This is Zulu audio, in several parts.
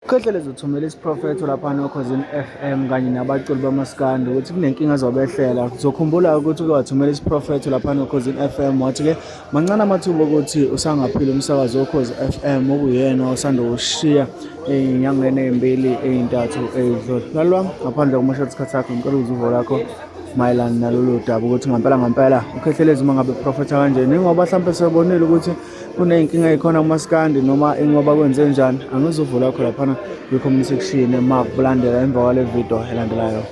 Khehlelezi uthumela isiprofetho lapha noKhozini FM kanye nabaculi bamaskandi ukuthi kunenkinga ezobehlela. Uzokhumbula ukuthi uke wathumela isiprofetho lapha noKhozini FM wathi-ke mancane amathuba okuthi usangaphila umsakazo woKhozi FM okuyena osanda kushiya ey'nyangeni ey'mbili ey'ntathu ey'dlule. Mlaleli wami, ngaphandle kokumosha isikhathi sakho, ngicela ukuza uvo lakho mayelana nalolu daba ukuthi ngampela ngampela uKhehlelezi uma ngabe profetha kanjena ingoba mhlampe sebonile ukuthi kuney'nkinga ey'khona kumaskandi noma ingoba kwenze njani. Angizuvo lakho laphana kwi-comment section uma kulandela emva kwale video elandelayo.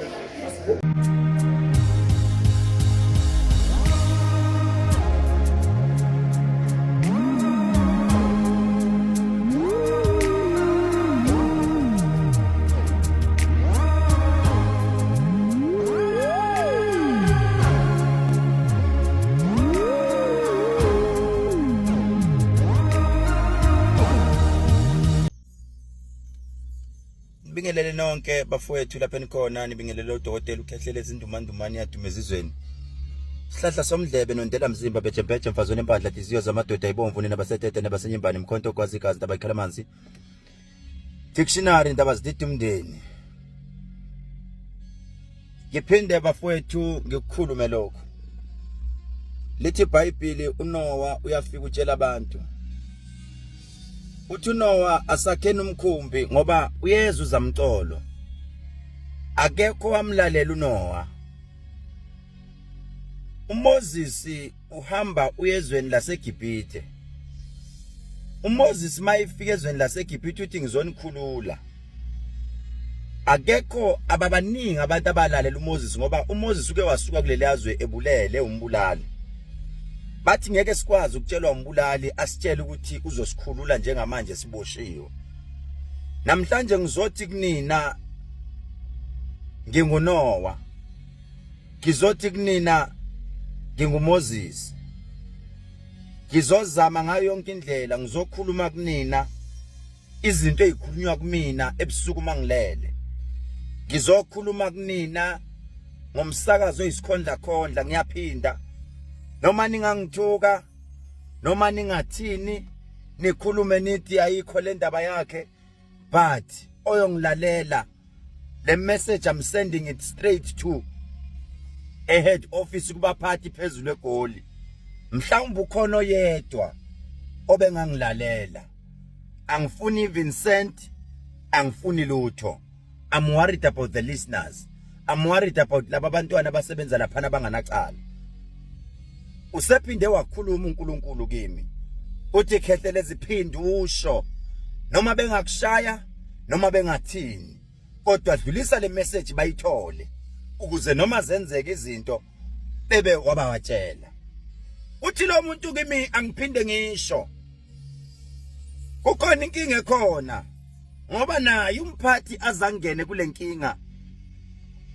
Nibingelele nonke bafowethu lapha enikhona, nibingelele udokotela uKhehlelezi Indumandumane yaduma ezizweni. Sihlahla somdlebe nondela mzimba bejebheje mfazweni empandla diziyo zamadoda ibomvu nina basetete nabasenyimbane mkhonto gwazi igazi ndaba ikhala amanzi. Dictionary ndaba zidida umndeni. Ngiphinde bafowethu ngikukhulume lokho. Lithi iBhayibheli uNoah uyafika utshela abantu. Uthi uNoah asakheni umkhumbi ngoba uyeza uzamcolo. Akekho wamlalela uNoah. UMoses uhamba uyezweni laseGibhithe. UMoses mayefika ezweni laseGibhithe uthi ngizonikhulula. Akekho ababaningi abantu abalalela uMoses ngoba uMoses uke wasuka kuleli yazwe ebulele umbulali. Bathi ngeke sikwazi ukutshelwa umbulali asitshele ukuthi uzosikhulula njengamanje siboshiwe. Namhlanje ngizothi kunina nginguNoah. Ngizothi kunina nginguMoses. Ngizozama ngayo yonke indlela ngizokhuluma kunina izinto ezikhulunywa kumina ebusuku mangilele. Ngizokhuluma kunina ngomsakazo oyisikhondla khondla ngiyaphinda. Noma ningangithuka noma ningathini nikhulume nithi ayikho le ndaba yakhe but oyongilalela le message I'm sending it straight to a head office kubaphathi phezulu eGoli. Mhlawumbe ukhona oyedwa obengangilalela. Angifuni even cent, angifuni lutho. I'm worried about the listeners. I'm worried about laba bantwana abasebenza laphana abanganacala. Usephinde wakhuluma uNkulunkulu kimi. Uthi Khehlelezi phinde usho noma bengakushaya noma bengathini kodwa dlulisa le message bayithole ukuze noma zenzeke izinto bebe wabawatshela. Uthi lo muntu kimi angiphinde ngisho kukhona inkinga ekhona ngoba naye umphathi azangene kule nkinga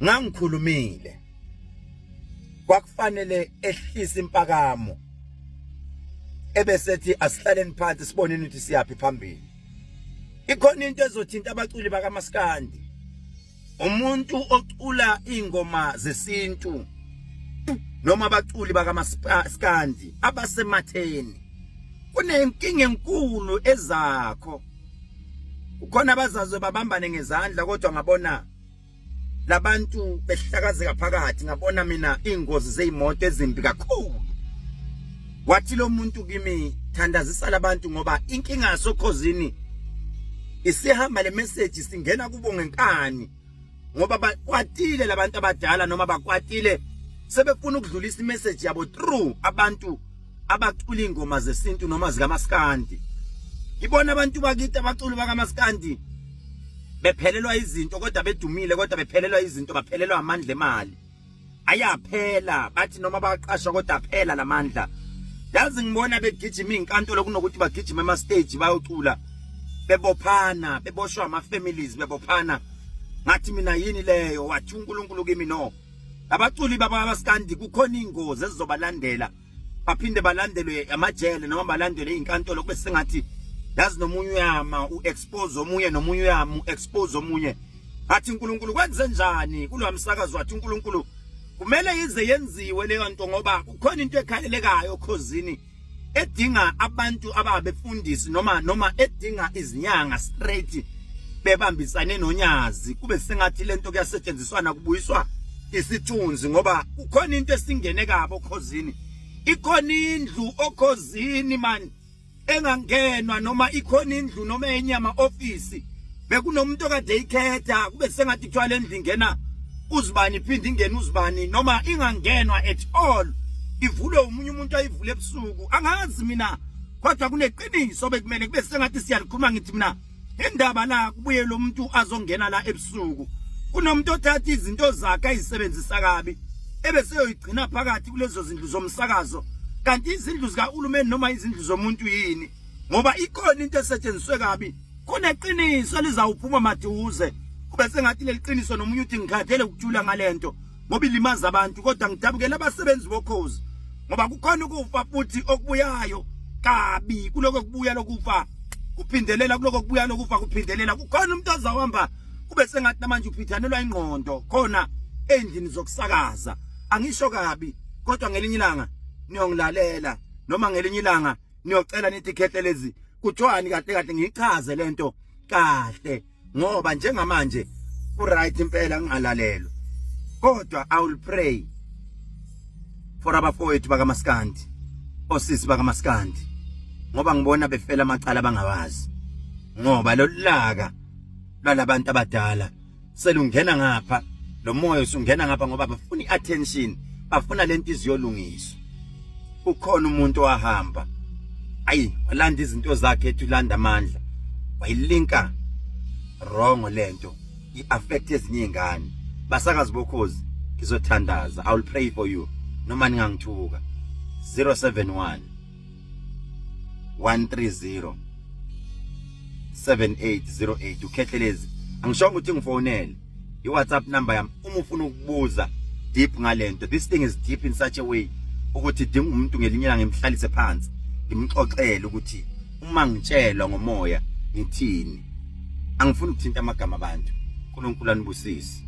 ngangikhulumile kwakufanele ehlise impakamo ebesethi asihlaleni phansi siboneni ukuthi siyaphi phambili. Ikhona into ezothinta abaculi bakamaskandi. Umuntu ocula ingoma zesintu noma abaculi bakamaskandi abasematheni kunenkinga enkulu ezakho. Kukhona abazazo babambane ngezandla kodwa ngabona labantu behlakazeka phakathi, ngabona mina ingozi zezimoto ezimbi kakhulu. Wathi lo muntu kimi thandazisa labantu ngoba inkinga yasokhozini isihamba le message singena kubo ngenkani ngoba bakwatile labantu abadala noma bakwatile sebefuna ukudlulisa imessage yabo through abantu abacula ingoma zesintu noma zikamaskandi. Ngibona abantu bakithi abaculi bakamaskandi bephelelwa izinto kodwa bedumile kodwa bephelelwa izinto baphelelwa amandla emali ayaphela bathi noma baqashwa kodwa aphela lamandla. Yazi ngibona begijima izinkantolo kunokuthi bagijime ema stage bayocula bebophana beboshwa ama families bebophana. Ngathi mina yini leyo? Wathi uNkulunkulu kimi no, abaculi babamaskandi kukhona ingozi ezizobalandela baphinde balandelwe amajele noma balandelwe izinkantolo kube sengathi yazi nomunye uyama uexpose omunye nomunye uyama uexpose omunye. Athi uNkulunkulu kwenze njani kulo msakazo? Wathi uNkulunkulu kumele ize yenziwe leyo nto ngoba kukhona into ekhalelekayo okhozini edinga abantu ababefundisi noma edinga izinyanga straight. Bebambisane nonyazi kube sengathi lento kuyasetshenziswana kubuyiswa isithunzi, ngoba kukhona into esingene kabo okhozini. Ikhona indlu okhozini man engangenwa, noma ikhona indlu noma enyama office bekunomuntu okade ikhetha, kube sengathi kuthiwa le ndlu ingena uzibani, iphinde ingene uzibani, noma ingangenwa at all, ivulwe umunye umuntu ayivule ebusuku. Angazi mina, kodwa kuneqiniso bekumele kube sengathi siyalikhuluma. Ngithi mina indaba la kubuye lo muntu azongena la ebusuku, kunomuntu othatha izinto zakhe ayisebenzisa kabi ebese yoyigcina phakathi kulezo zindlu zomsakazo. Kanti izindlu zikahulumeni noma izindlu zomuntu yini? Ngoba ikhona into esetshenziswe kabi, kuneqiniso elizawuphuma maduze, kube sengathi leli qiniso nomunye uthi ngikhathele ukujula ngalento ngoba ilimaza abantu. Kodwa ngidabukela abasebenzi bokhozi ngoba kukhona ukufa futhi okubuyayo kabi, kuloko kubuya lokufa kuphindelela, kuloko kubuya lokufa kuphindelela. Kukhona umuntu ozawuhamba kube sengathi namanje uphithanelwa ingqondo khona endlini zokusakaza. Angisho kabi, kodwa ngelinye ilanga niyongilalela, noma ngelinye ilanga niyocela nithi khehle lezi kuthiwani kahle kahle, ngiyichaze lento kahle, ngoba njengamanje ku right impela ngingalalelwa. Kodwa I will pray for abafowethu bakaMaskandi, osisi bakaMaskandi, ngoba ngibona befela amacala abangawazi, ngoba lolaka lwalabantu abadala selungena ngapha, lo moya usungena ngapha, ngoba bafuna iattention, bafuna lento iziyolungiswa. Ukhona umuntu owahamba ayi walanda izinto zakhe, ethi ulanda amandla, wayilinka wrong lento, i-affect ezinye izingane. Basakazi bokhozi, ngizothandaza, I will pray for you noma ningangithuka. 071 130 7808 uKhehlelezi. Angishongo ukuthi ngifonele, i-WhatsApp number yami uma ufuna ukubuza deep ngalento. This thing is deep in such a way ukuthi idinga umuntu ngelinye ilanga ngimhlalise phansi ngimxoxele ukuthi uma ngitshelwa ngomoya ngithini. Angifuni ukuthinta amagama abantu. uNkulunkulu anibusise.